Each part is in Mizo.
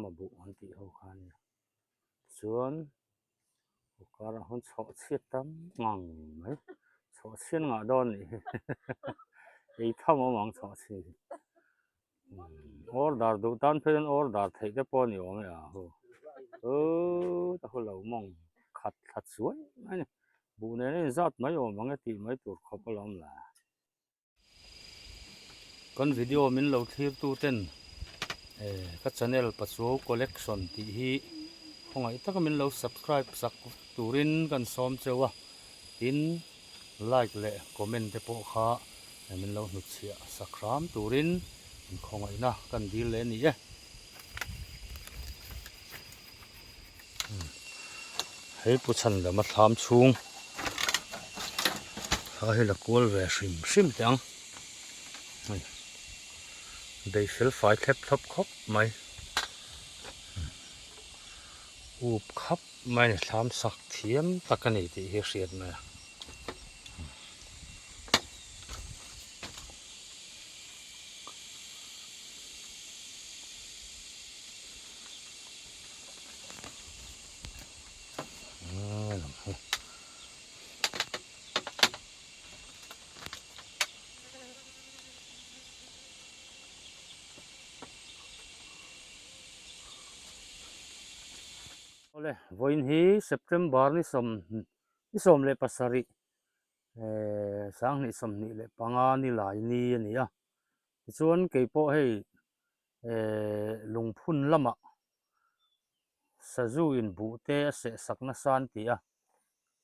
Burma buh an tih ho kha a nia. Chuan aw karah hawn chhawh chhiat tam ngang mai. Chhawh chhiat ngah dawn a nih hi. Ei tham awm ang chhawh chhiat hi. Order duh tan phei chuan order theih te pawh a ni awm e a hu. Aww ta hu lo mawng khat thla chuai mai a ni. Buh nen a inzat mai awm ang e tih mai tur khawp alawm la. Kan video min lo thlir tu ten eh ka channel Pachuau Collection tih hi khawngaih taka min lo subscribe sak turin kan sawm cheu a, tin like leh comment te pawh kha min lo hnutchhiah sak hram turin in khawngaihna kan dil leh a ni e. Hei pu chhan lam a thlam chhung kha hi la kual ve hrim hrim teh ang hei bei fel fai thlep thlawp khawp mai up khap mai a ni thlam sak thiam tak a ni tih hi a hriat mai a. Awle vawiin hi September ni sawm ni 17 eh 2025 ni lai ni a ni a tichuan keipawh hei eh lungphun lamah sazu in buh te a seh sak nasa an ti a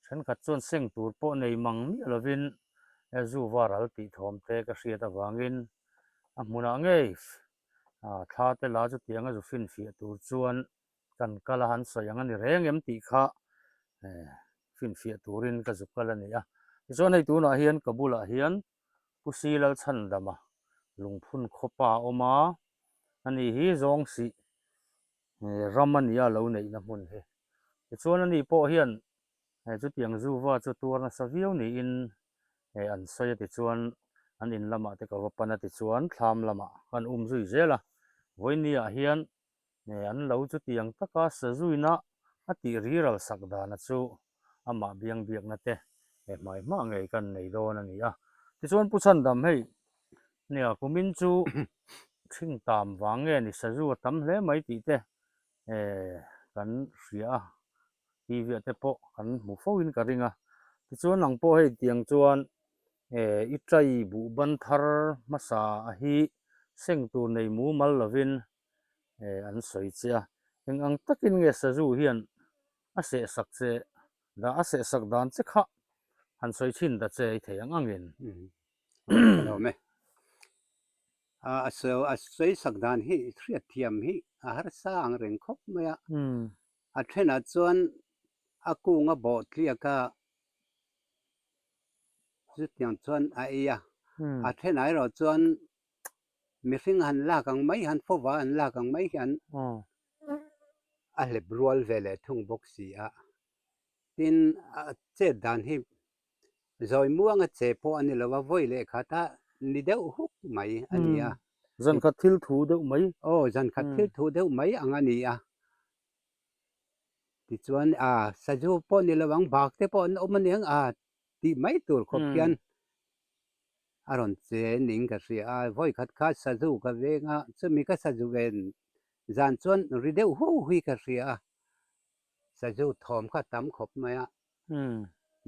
thenkhat chuan seng tur pawh nei mang miah lovin zu var al tih thawm te ka hriat avangin a hmunah ngei ah thla te la chutiang a zu finfiah tur chuan kan kal a han sawi ang a ni reng em tih kha eh finfiah turin ka zu kal a ni a tichuan hei tunah hian ka bulah hian Pu Si Lalchhandama lungphun khawpa a awm a, ani hi zawng sih ram a nia lo neihna hmun hi. Tichuan ani pawh hian chutiang zuva chu tuar nasa viau niin an sawi a tichuan an in lamah te ka va pan a tichuan thlam lamah kan um zui zel a, vawinia hian an lo chutiang taka sazuina a tih riral sak dana chu amah biang biakna te he hmai hmah ngei kan nei dawn a ni a. Tichuan Pu Chhandam hei nia kumin chu ṭhing tam vang nge ni sazu a tam hle mai tih te kan hria a, TV ah te pawh kan hmu fo in ka ring a. Tichuan ang pawh hei tiang chuan i ṭai buh ban thar hmasa a hi seng tur nei mumal lovin an sawi che a. Eng ang takin nge sazu hian a seh sak che dah a seh sak dan che kha han sawi chhin ta che i thei ang angin. Ka lawm e. A a sawi sak dan hi hriat thiam hi a harsa ang reng khawp mai a. A thenah chuan a kung a bawh tliak a, chutiang chuan a ei a. A thenah erawh chuan Mihring han lak ang mai han fova an lak ang mai hian a hlep rual ve leh thung bawk si a. Tin, a chet dan hi zawi muanga che pawh a ni lo a, vawi leh khata ni deuh huk mai a ni a. Zan khat thil thu deuh mai. Aw, zan khat thil thu deuh mai ang a ni a. Tichuan, a sazu pawh ni lo ang, bak te pawh an awm a niang a tih mai tur khawp hian a rawn che ning ka hria a, vawi khat kha sazu ka veng a, chumi ka sazu ven zan chuan ri deuh hu hui ka hria a, sazu thawm kha tam khawp mai a,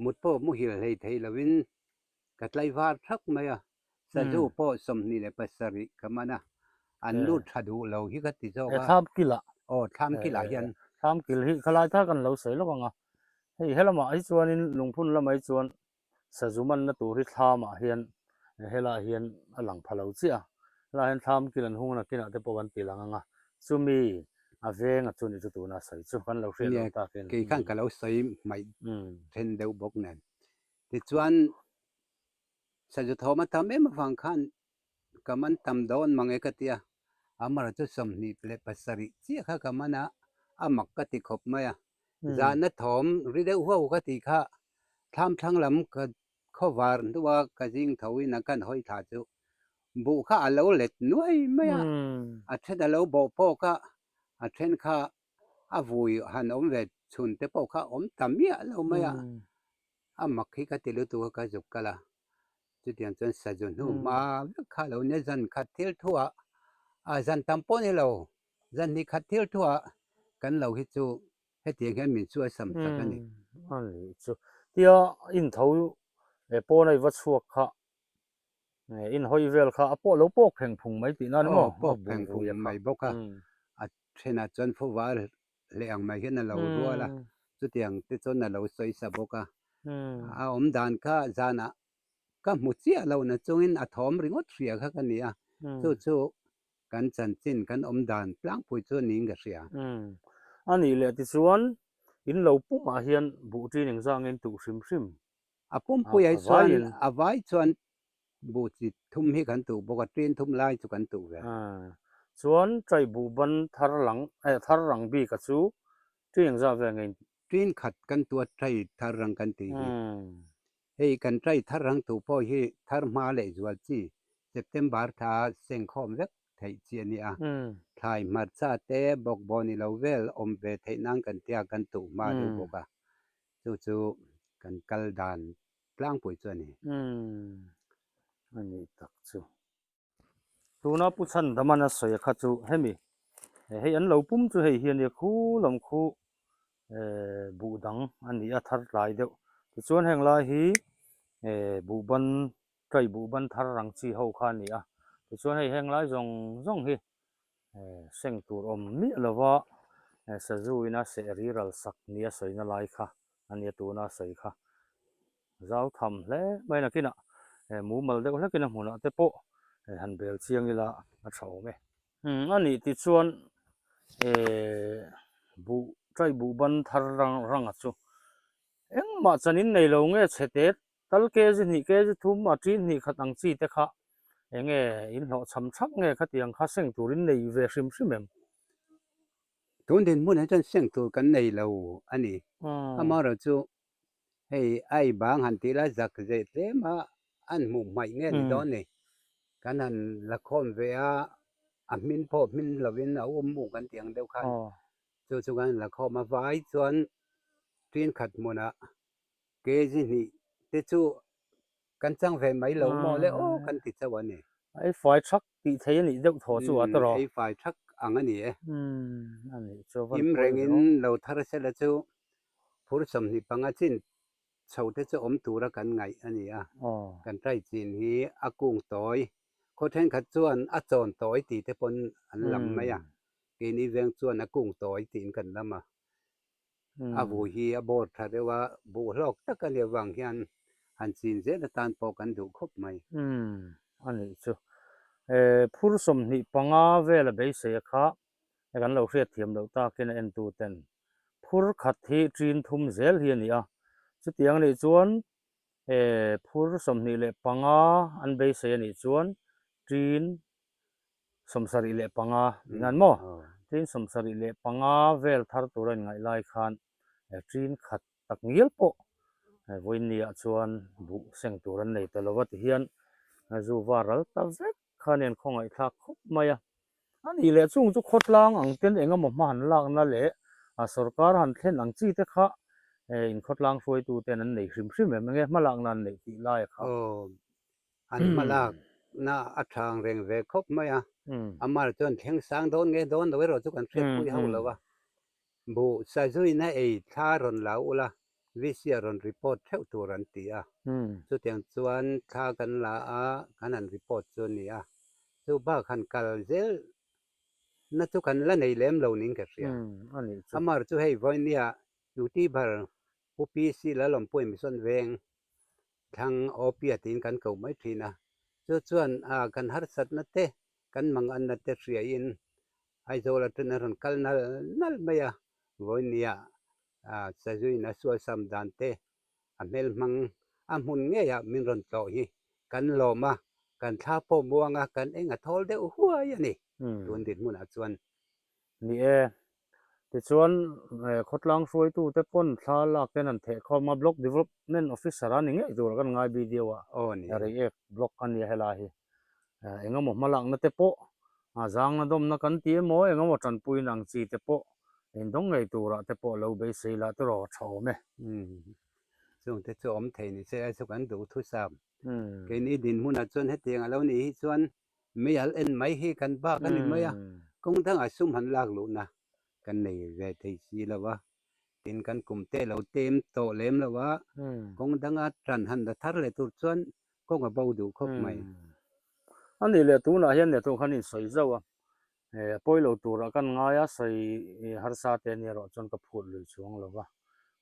mut pawh muhil hlei thei lovin ka tlaivar thak mai a, sazu pawh 27 ka man a, an lut tha duh lo hi ka ti zawk a. Thlam kilah. Aw, thlam kilah hian. Thlam kil hi khalai thar kan lo sawi lawk ang a, hei helamah hi chuanin lungphun lamah hi chuan Sazu manna tur hi thlamah hian helaiah hian a lang pha lo chiah a, helaiah hian thlam kil an hung a nakinah te pawh kan ti lang ang a, chumi a venga chu nih chu tuna sawi chu kan lo hriat loh takin. Kei khan ka lo sawi hmaih then deuh bawk nen. Tichuan sazu thawm a tam em avang khan ka man tam dawn mang e ka ti a, amara chu 27 chiah kha ka man a, a mak ka ti khawp mai a, zahna thawm ri deuh huau ka tih kha thlam thlang lam ka khawvar hnua ka zing tho in a kan hawi thla chu buh kha a lo let nuai mai a, a then a lo bawh pawk a. A then kha a vui han awm ve chhun te pawh kha awm ta miah lo mai a, a mak hi ka ti lutuk a ka zuk kal a, chutiang chuan sazu hnu hma vek kha lo nia zan khat thil thuah ah zan tam pawh ni lo, zan hnih khat thil thuah kan lo hi chu hetiang hian min chu a sam tak a ni. A nih chu. Tia intho pawn a i va chhuak kha inhawi vel kha a pawh lo pawk pheng phung mai tihna a ni maw? Aw, pawk pheng phung mai bawk a. A thenah chuan fawvar leh ang mai hian a lo rual a, chutiang te chuan a lo sawi sa bawk a. A awm dan kha zanah ka hmu chiah lo na chungin a thawm ringawt hria kha ka ni a, chu chu kan chanchin kan awm dan tlangpui chu niin ka hria. Umm. A nih leh tichuan in lo pumah hian buh ṭin engzah nge in tuh hrim hrim? A pumpui ai chuan a vai chuan buh chi thum hi kan tuh bawk a, ṭin thum lai chu kan tuh ve. Umm. Chuan ṭai buh ban thar lang eh thar rang bik a chu ṭin engzah vel nge in? Ṭin khat kan tuh a ṭai thar rang kan tih hi. Hei kan trai thar rang tu pawh hi thar hma leh zual chi September thla sengkhawm vek theih chi a ni a. Thlai hmarcha te bawkbaw ni lo vel awm ve theih nan kan tia kan tuh hma deuh bawk a, chu chu kan kal dan tlangpui chu a ni. A nih tak chu. Tuna Pu Chhandamana sawi kha chu hemi hei an lo pum chu hei hi a nia khu lam khu buh dang a ni a thar tlai deuh tichuan heng lai hi buh ban trai buh ban thar rang chi ho kha a ni a tichuan hei heng lai zawng zawng hi seng tur awm miah lova sazu ina seh riral sak nia sawina lai kha a nia tuna sawi kha. Zau tham hle mai nakinah mumal deuh hlekin a hmunah te pawh han bel chiang ila a tha awm e. A nih tichuan buh trai buh ban thar rang ranga chu engmah chan in nei lo nge chhe te tal kg hnih kg thum a tin hnih khat ang chi te kha enge in hlawh cham thap nge khatiang kha seng turin nei ve hrim hrim em? Tun dinhmunah chuan seng tur kan nei lo a ni. Amaherawhchu Hei ai bang han tih lai zak zeh tlem a an hmuh hmaih nge ni dawn ni. Kan han la khawm ve a, a hmin pawh hmin lovin a um mu kan tih ang deuh khan chu chu kan la khawm a, vai chuan ṭin khat hmunah kg hnih te chu Kan chang ve mai lo maw le aw kan ti chauh a ni. Ei fai thak tih thei a nih deuh thaw chu a tawrh aw. Ei fai thak ang a ni e. A nih chu a van Im pawi ve aw. rengin lo thar sela chu phur 25 chin chho te chu awm tura kan ngaih a ni a. Kan trai chin hi a kung tawi, khaw thenkhat chuan a chawn tawi tih te pawn an lam mai a, keini veng chuan a kung tawi tiin kan lam a. A buh hi a bawr tha deuh a, buh hlawk tak a nih avang hian han chin zel atan pawh kan duh khawp mai. Umm, a nih chu. Phur 25 vela beisei a kha kan lo hriatthiam loh takin a entu ten phur khat hi ṭin thum zel hi a ni a, chutiang a nih chuan phur 25 an beisei a nih chuan ṭin 75 ingan maw? Ṭin 75 vel thar tur a inngaih lai khan ṭin khat tak ngial pawh vawiinniah chuan buh seng tur an nei ta lo va tihian zu var ral ta vek kha nen khawngaihthlak khawp mai a. A nih leh chung chu khawtlang ang ten eng emaw hma han lakna leh sorkar han thlen ang chi te kha inkhawtlang hruaitu ten an nei hrim hrim em enge hma lakna an neih tih lai a kha. An hmalakna a tha ang reng ve khawp mai a, amar chuan thleng sang dawn nge dawn lo erawh chu kan hriatpui hauh lo a, buh sazuina ei thla rawn la ula VC ah rawn report theuh tur an ti a, chutiang chuan thla kan la a, kan han report chu a ni a, chu bak han kal zel na chu kan la nei lem lo niin ka hria, amar chu hei vawinia YouTuber Pu PC Lalawmpuii Mission Veng thlang Awpia tiin kan ko mai thin a, chu chuan kan harsatna te, kan manganna te hriain Aizawl atangin a rawn kal nal nal mai a, vawinia Sazuin a sualsam dan te, a hmelhmang a hmun ngeiah min rawn tlawh hi kan lawm a, kan thla pawh muang a, kan eng a thawl deuh huai a ni tun dinhmunah chuan. Ni e, Tichuan, khawtlang hruaitute pawn thla lak ten an theh khawm a, Block Development Officer a ni ngei tur a kan ngai video ah, Reiek Block a nia helai hi. Engemaw hmalakna te pawh A zangna dawmna kan ti emaw eng emaw tanpuina ang chi te pawh indawng ngei turah te pawh lo beisei lah tawrh a tha awm e. Umm. Chungte chu awm thei ni se a chu kan duh thusam. Keini dinhmunah chuan hetiang a lo nih hi chuan meialh en mai hi kan bak a ni mai a, kawng dangah sum han lak luhna kan nei ve thei si lo a, tin kan kum te lo tem tawh lem lo a, kawng danga tan han la thar leh tur chuan kawng a bo duh khawp mai. A nih leh tunah hian leh tawh khan insawi zauh a, a pawi lo turah kan ngai a, sawi harsa te ania erawh chuan ka phut lui chuang lo va.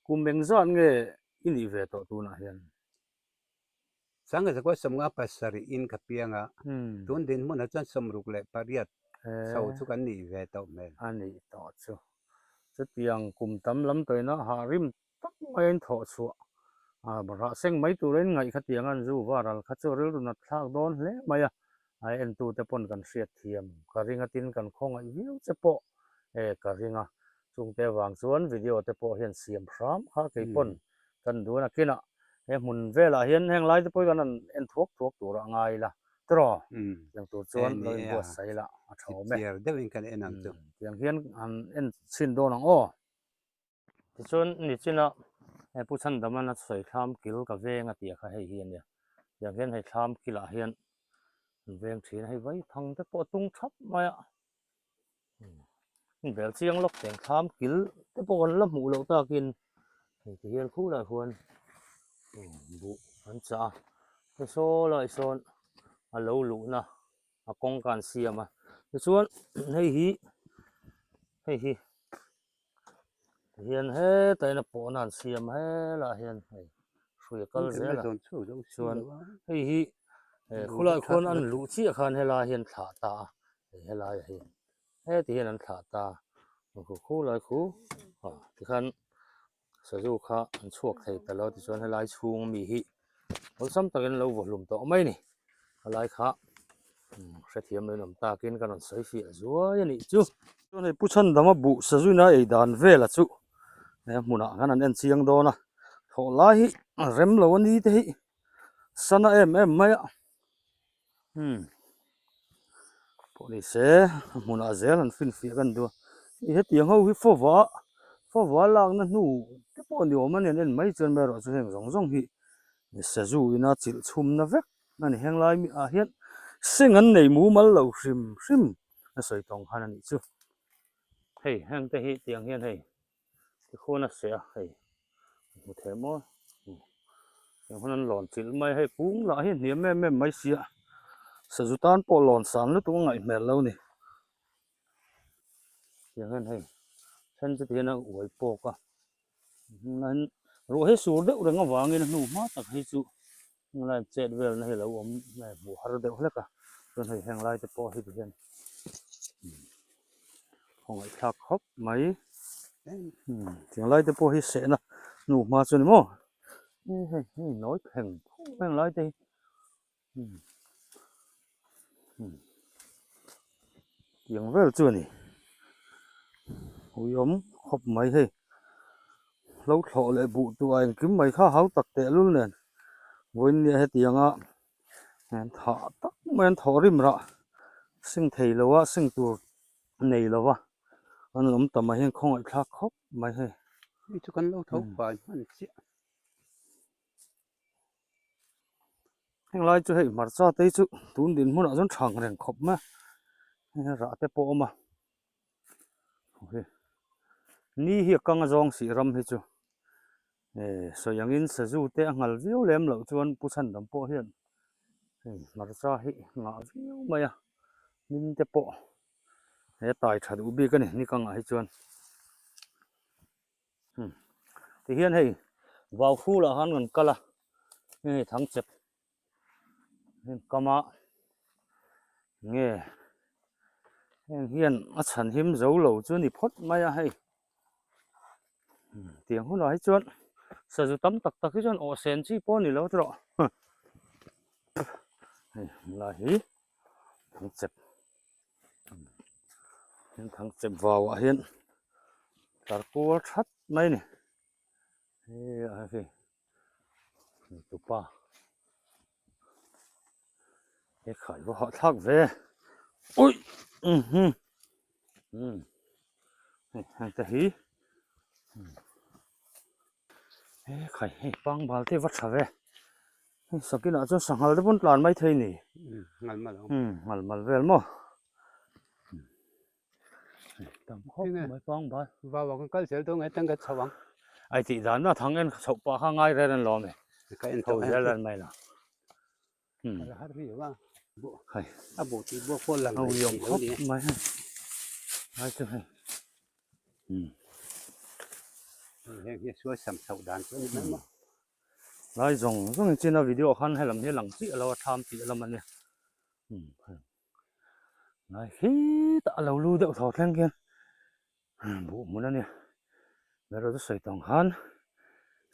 Kum engzat nge i nih ve tawh tunah hian? Sanga zakua 57 in ka piang a, tun dinhmunah chuan 68 chho chu kan nih ve tawh hmel. A nih tawh chu. Chutiang kum tam lam tawina hah rim tak maiin thawh chhuah rah seng mai turin ngaih kha tiang an zu var al kha chu rilru nat thlak dawn hle mai a, a entute pawn kan hriat thiam ka ring a tin kan khawngaih viau che pawh e ka ring a, chungte vang chuan video te pawh hian siam hram kha kei pawn kan duan a kinah he hmun velah hian heng lai te pawh hi kan han en thuak thuak tur a ngai ila tiraw tiang tur chuan lo inbuatsaih ila a tha awm e tiang hian han en chhin dawn ang aw. Tichuan nichina he Pu Chhandamana sawi thlam kil ka veng a tih kha hei hi a nia. Tiang hian hei thlam kilah hian an veng thin a, hei vai thang te pawh a tung thap mai a. In bel chiang lawk teng thlam kil te pawh kan la hmuh loh takin hei ti hian khulai khuan buh an chah a, hei saw lai sawn a lo luhna a kawngka an siam a. Tichuan hei hi hei hi. Tihian hetah hian a pawhna an siam a helaiah hian hei hrui a kal zel a chuan hei hi khulaiah khuan an luh chiah khan helaiah hian thlah ta a hei helaiah hian heti hian an thlah ta a khulai khu tikhan Sazu kha an chhuak thei ta lo tichuan helai chhung mi hi awlsam takin an lo vaw hlum tawh mai a ni. Helai kha hrethiam lo in awm takin ka rawn sawi fiah zuai a nih chu. Chuan hei Pu Chhandama buh sazuina ei dan vela chu he hmunah khan an en chiang dawn a, thawh lai hi a rem lo a ni te hi sana em em mai a. Umm pawh ni se a hmunah zel an finfiah kan duh a hei hetiang ho hi fawva fawva lakna hnu te pawh ni awm a ni an en mai chuan erawh chu heng zawng zawng hi sazu ina chilh chhumna vek a ni heng lai ah hian seng an nei mumal lo hrim hrim a sawi tawng khan a nih chu hei heng te hi tiang hian hei. Tikhuan a seh a hei hmu thei maw tiang hun an lawn chilh mai hei kung lah hi a hniam em em mai sia sazu tan pawh lawn san lutuk a ngaih hmel lo ni tiang hian hei then chu tihian a uai pawk a ruah hi sur deuh reng avangin a hnu hma tak hi chu Heng chet velna hi lo awm hmuh har deuh hlek a, chuan hei heng lai te pawh hi ti hian khawngaihthlak khawp mai tiang lai te pawh hi sehna hnu hma chu a ni maw hei hei nawi pheng phung heng lai te hi. Tiang vel chu a ni ui awm khawp mai hei lo thlawh leh buh tur a engkim mai kha hau tak teh lul nen vawiin nia hetianga an thah tak mai an thawh rim rah seng thei lo a seng tur nei lo va an awm ta mai hian khawngaih thlak khawp mai hei. Hei chu kan lo tho fai hman chiah. Heng lai chu hei hmarcha te hi chu tun din hmunah chuan thang reng khawp mai a heng rah te pawh a awm a ni hi a kang a zawng sih ram hi chu eh sawi angin sazu te a nghal viau lem loh chuan pu chhandam pawh hian hei hmarcha hi ngah viau mai a hnim te pawh he tai tha duh bik a ni ni kangah hi chuan. Tihian hei vau hrulah khan kan kal a hei thang chep heng kama nge heng hian a chhan him zo lo chu ni phawt mai a hei tiang hunah hi chuan sazu tam tak tak hi chuan awh sen chi pawh a ni lo tawh hei lai hi thang chep. Thang chep vau ah hian tar kual that mai a ni he a hei tupa he khai va hah thlak ve. Ui mhm um hei heng te hi he khai hei pangbal te va tha ve hei sakinah chuan sanghal te pawn tlan mai thei ni ngal mal ang um ngal mal vel maw tam khawp mai pangbal vau ah kan kal zel dawn nge tang kan chho ang ai tih dan na thang en chhoh pah kha ngai rel an lawm e ka en chho zel an mai la Hei a buh tih buak pawh lang rih thei lo a ni e. Mai hei lai chu hei heng hi a sual sam chhoh dan chu a ni mai maw. Lai zawng zawng in chin a video khan helam hi a lang chiah lo a tham tih lam a nia lai khitah a lo lu deuh thaw thleng khian Buh hmun a ni. Erawh chu sawi tawng khan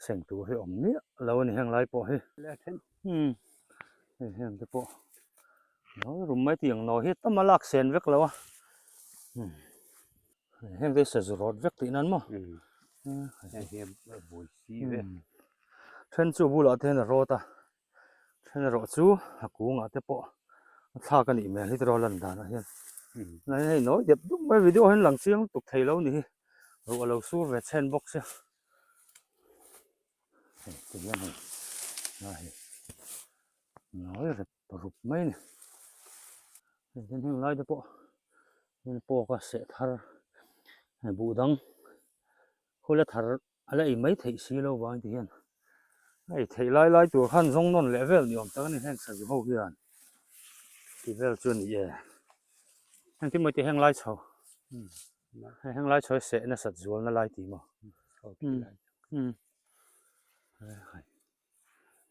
seng tur hi awm miah lo a ni heng lai pawh hi. Umm hei heng te pawh nawi rum mai tih ang nawi hi tam a lak sen vek lo a. Umm heng te hi sazu rawt vek tih nan maw. Heng hi a bui si ve. Then chu bulah te hian a rawt a. Then erawh chu a kungah te pawh a thlak a nih hmel hi tiraw lan danah hian nai hei nawi dep dup mai video hian lang chiang lutuk thei lo ni hi ruah a lo sur ve chhen bawk sia hei ti hian hei a hei nawi rep rup mai a ni hei hian heng lai te pawh heng pawk a seh thar hei buh dang khawla thar A la ei mai theih si lo vang ti hian a ei theih lai lai tur khan zawng nawn leh vel ni awm tak a ni heng sazu ho hian ti vel chu a ni e. Engtin maw tih heng lai chho hei heng lai chho hi seh nasat zualna lai tih maw umm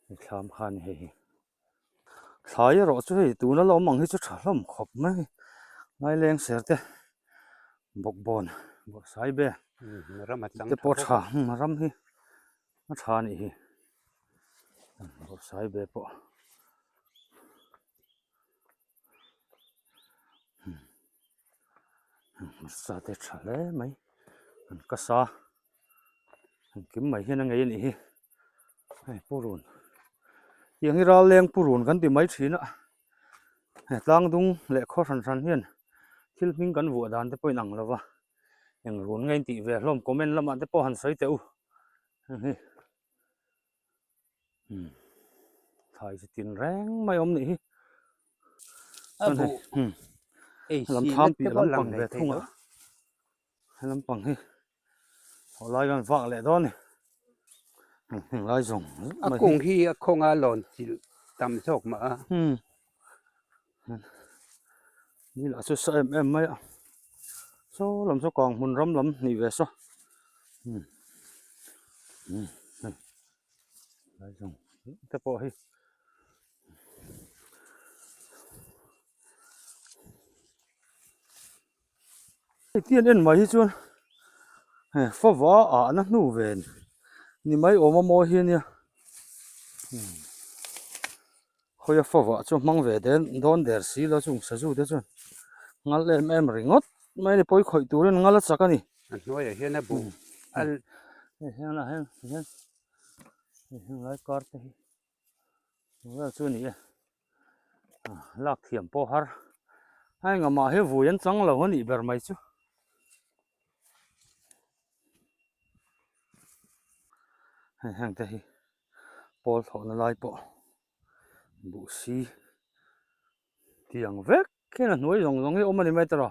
hei thlam kha a ni hei hi thlai erawh chu hei tuna la awm ang hi chu tha hlawm khawp mai ngaileng ser te bawkbawn bawrhsai be te pawh tha ram hi a tha a nih hi bawrhsai be pawh. Hmarcha te tha hle mai an kasa engkim mai hian a ngei a nih hi hei purun tiang hi ral leng purun kan ti mai thin a he tlang dung leh khaw hran hran hian thil hming kan vuah dan te pawh a inang lo va eng run nge in tih ve hlawm comment lamah te pawh han sawi teh u heng hi. Umm thlai chi tin reng mai awm nih hi a buh ei lam si tham na piah te pawh lampang lang ve hlei thei thung lo a he lampang hi thaw lai hian vak leh dawn a ni heng lai zawng a kung hi a khawnga lawn chilh tam zawk mah a umm ni lah chu sa em em mai a saw lam saw kang hmun ram lam hnih ve saw umm umm hei lai zawng te pawh hi hei tian en mai hi chuan hei fava ah na hnu ve ni mai awm a mawi hi ania umm. Khawia favah chu hmang ve den dawn der si lo chung sazu te chuan ngal em em ringawt mai a ni pawi khawih turin ngal a chak a ni. A hnuaiah hian a buh a Hei hian a heng hian hei heng lai kar te hi vel chu a ni e lak thiam pawh har a engah hi vui an chang lo a nih ber mai chu. Hei heng te hi pawl thlawhna lai pawh buh si tiang vek hian a hnuai zawng zawng hi a awm a ni mai tawh a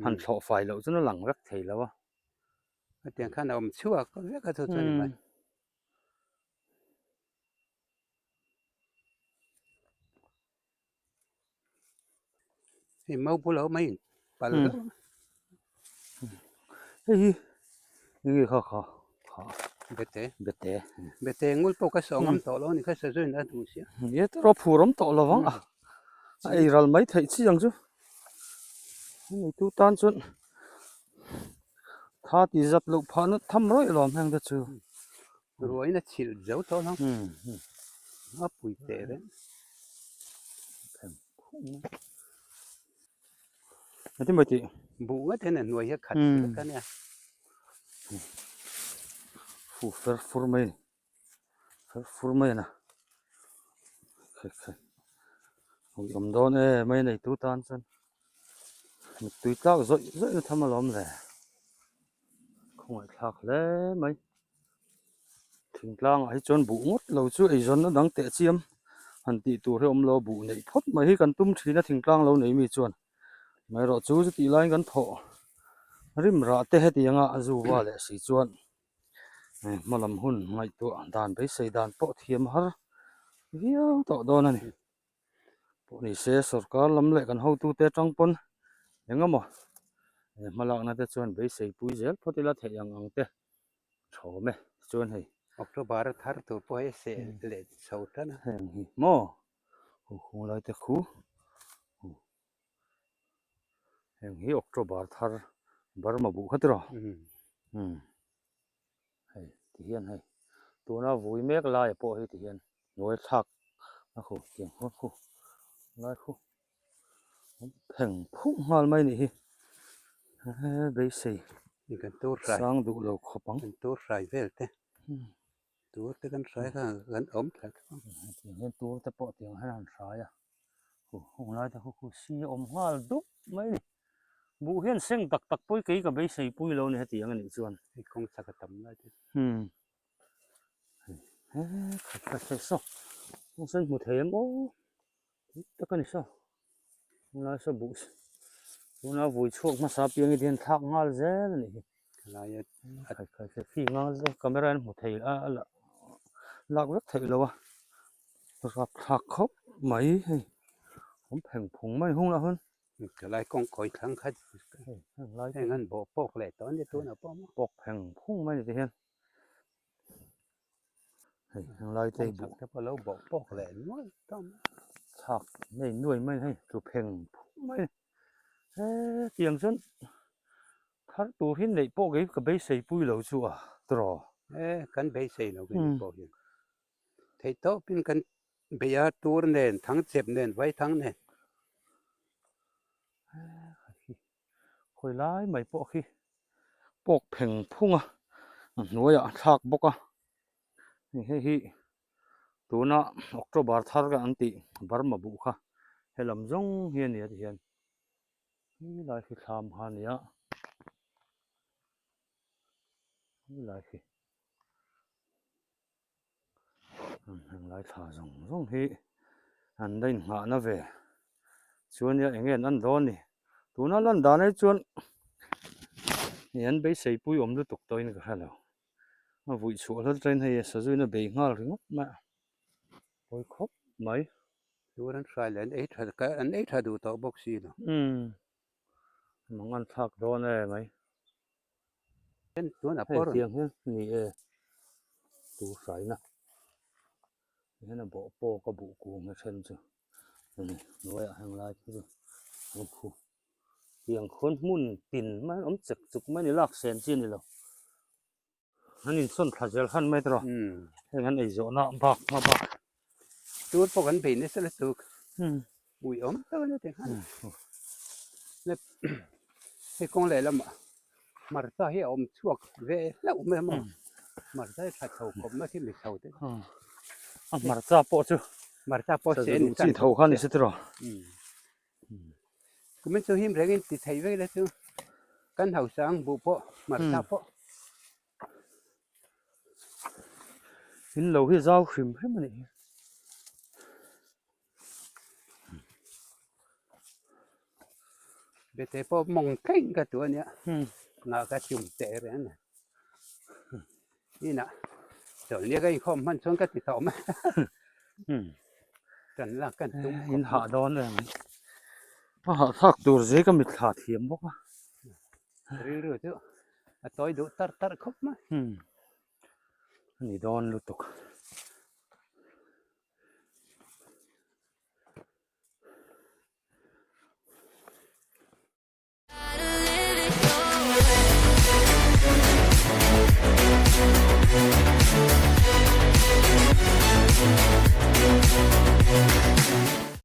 han thlawh fai loh chuan a lang vek thei lo a. Hetiang khan a awm chhuak vek a chu chu a ni mai. Hei mau bulah awm a in pal hlauh a. Hei hi enge kha kha kha bete bete bete ngul pawh ka saw ngam tawh lo a ni kha sazuin a duh sia. Ni te rawh phur awm tawh lo vang a a ei ral mai theih chi ang chu hemi tu tan chuan tha ti zat loh phah na tham rawih alawm heng te chu. Ruahin a chhilh zo tawh lo. A pui teh reng. Engtin maw tih? Buh ngat hian a hnuai hi a khat vek a nia. Fu fer fur mai a ni. Fer fur mai a na. Khai khai. Ui awm dawn e mai neitu tan chuan. Mittui tlak zawih zawih na tham alawm le. Khawngaihthlak hle mai. Thingtlangah hi chuan buh ngawt lo chu eizawnna dang teh chiam han tih tur hi a awm lo a, buh neih phawt mai hi kan tum thin a thingtlang lo nei mi chuan. Amaherawh chu chutih laiin kan thawh rim rah te hetianga a zu va leh si chuan hma lam hun ngaihtuah dan beisei dan pawh thiam har viau tawh dawn a ni. Pawh ni se sorkar lam leh kan hotute atang pawn eng emaw hmalakna te chuan beisei pui zel phawt ila theih ang ang te thawm e tichuan hei. October a thar tur pawh hei a seh leh chho tan a. Heng hi maw hu hung lai te khu hu heng hi October thar Burma buh kha tiraw umm. Hei ti hian hei tuna vui mek laia pawh hi ti hian hnuai thlak a khu tiang khuan khu lai khu pheng phung nghal mai nih hi he beisei kan tur hrai sang duh lo khawp ang kan tur hrai vel te tur te kan hrai kha kan awm thla tiang hian tur te pawh tiang hian an hrai a. Hung lai te khu khu si a awm nghal dup mai a ni. Buh hian seng tak tak pawh hi kei ka beisei pui lo a ni hetiang a nih chuan. Hei kawng chak a tam lai te. Umm he khat khat thei saw kawng sen hmu thei em aw tui tak a ni saw hung lai saw buh tuna vui chhuak hmasa piang hi hian thlak nghal zel a nih hi. Khalai a khat khat thei khi nghal zel camera in hmu thei a a lak vek theih lo a. Rap thlak khawp mai hei awm pheng phung mai hung lah hun. Helai kawng kawi thlang kha heng an bawh pawk leh tawh a ni tunah pawh maw. Pawk pheng phung mai ni ti hian hei henglai te hi buh te pawh lo bawh pawk leh nuai tawh mai. Thlak nei nuai mai hei tlu pheng phung mai he tiang chuan thar tur hi neih pawh kei ka beisei pui lo chu a tawh. E kan beisei lo kei ni pawh hian. Theih tawpin kan bei a, tur nen, thangchep nen, vaithang nen. Khawi lai mai pawh khi pawk pheng phung a, a hnuaiah a thlak bawk a, hei hi tuna October thar ka an tih Burma buh kha helam zawng hi a ni a tihian helai khi thlam kha a ni a, helai khi. Heng lai thla zawng zawng hi an la inngahna ve chuan nia eng nge an dawn ni tuna lan dan ai chuan ih an beisei pui awm lutuk tawhin ka hre lo a vui chhuah hlat atangin hei sazuina bei nghal ringawt mai a pawi khawp mai. Chuan an hrai leh an ei tha an ei tha duh tawh bawk si lo. Umm mangan thlak dawn e mai. Hei tiang hian ni e tur hraina hian a bawh pawk a buh kung hi then chu ani hnuaiah heng lai khi chu an khu tiang khawn hmun tin mai an awm chek chuk mai a ni lak sen chi a ni lo. An insawn thla zel han mai tawh heng an ei zawhna bak hma bak. Tur pawh kan bei nasa lutuk ui awm tak a ni tih khan hei kawng lehlamah hmarcha hi a awm chhuak ve hlauh mai a maw hmarcha hi tha chho khawp mai khi mi chho te a hmarcha pawh chu hmarcha pawh se duh chi tho kha ni se tiraw. Kumin chu him rengin ti thei vek ila chu kan hausa ang buh pawh hmarcha pawh. In lo hi zau hrim hrim a nih hi. Bete pawh mawng thleng ka tu a nia ngah ka tum teh reng a ni. Inah chawlhni ka inkhawm hman chuan ka ti tawh mai kan lak kan tum khawp in hah dawn em a hah thlak tur zui ka mitthla thiam bawk a rilru chu a tawi duh tar tar khawp mai a ni dawn lutuk.